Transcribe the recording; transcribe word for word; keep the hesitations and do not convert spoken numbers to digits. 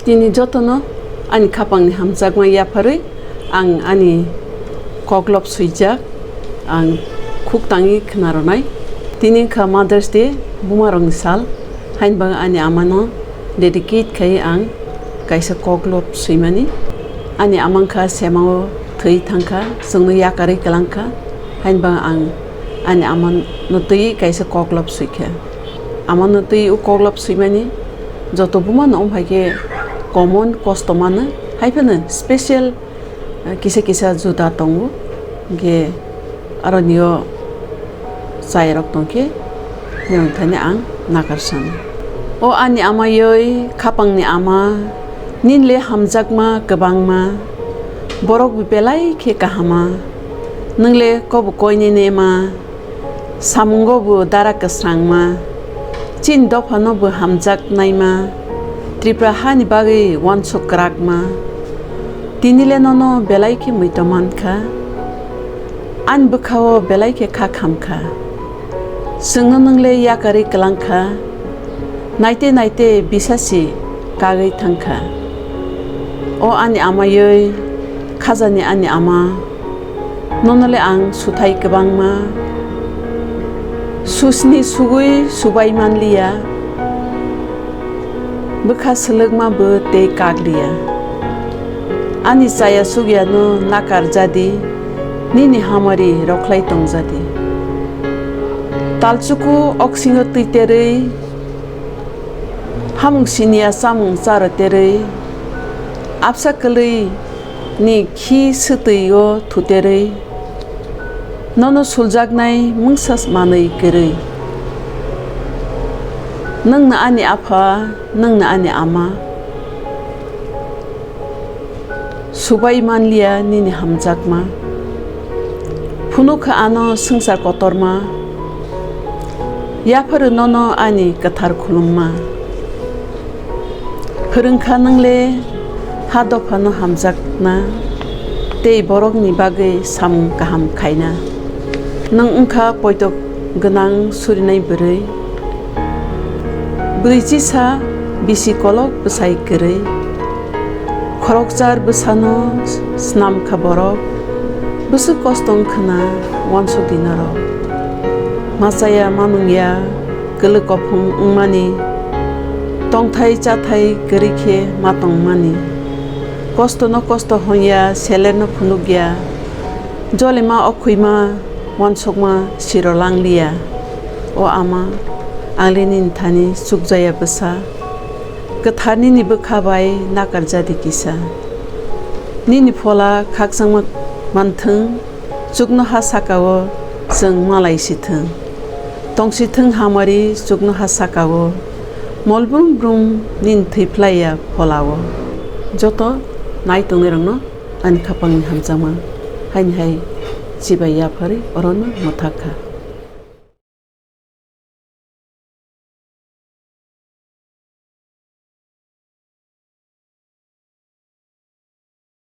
Nini jotono ani khapangni hamjakma yapharwi ang ani koklop swijak, ang khuk tangwi khna rwnai. Tini wngkha Mother's Day, bumarokni sal, hainba ani amano dedicate khai ang kaisa koklop swimani. Ani ama wngkha semao thwi thangkha, chwngno yakarwi kwlangkha, hainba ang ani amano twi kaisa koklop swikha. Amano twi o koklop swimani joto bumano wng phai khe common kosto mano, hai phano special, eh, kisa kisa juda tongo, hwnkhe aronio chayarok tongkhe nini thani ang nakar sano. O ani amayoi, khapangni ama, nini le hamjakma kwbangma, borok belai khe kahama, nwng le kobo koinene ma, samungo bo dara kwsrangma, chini dophano bo hamjaknaima, Tripura hani bagwi uansuk kwrakma. Tini le nono belai khe muitu mankha, ani bwkhao belai khe kha khamkha. Chwngno nwng le yakarwi kwlangkha, naite naite bisasi kagwi thangkha. O ani amayoi, khajani ani ama, nono le ang suthai kwbangma, susni sugwi subai manliya, bwkha swlwkma bo tei kakliya. Ani chaya chukyano nakar jadi, nini hamari rokhlai tong jadi. Talchuku oksingo twi terwi, hamung siniya chamung charo terwi, absa kwlwi ni khi swtwi o thuterwi, nono suljaknai mungsa manwi kwrwi. Nwngno ani apha, nwngno ani ama. Subai manliya nini hamjakma. Phunukha ano swngchar kotorma. Yapharo nono ani kwthar khulumma. Phwrwngkha nwng le ha dophano hamjakna, tei borokni bagwi samung kaham khaina. Nwng wngkha poito gwnang surinai bwrwi, bwrwi chisa bisi kolok bwsai kwrwi. Khorokchar bwsano snamkha borok, bwswk kosto wngkhwna uansukdi norok. Machaya manungya kwlwk kophong wngmani, tongthai chathai kwrwi khe ma tongmani. Kostono kosto hwnya, selerno phunukya, jolima okhwima uansukma siro langliya. O ama, ang le nini thani chukjaya bwsa, kwthar nini bwkha bai nakar jadi kisa. Nini phola khakchangma manthwng, chuknoha sakao chwng malai sithwng. Tongsithwng hamari chuknoha sakao, mol brum brum nini thwi phlaiya pholao. Joto nai tongnairokno ani khapangni hamjakma haini hai chibai yapharwi orono mwthak kha.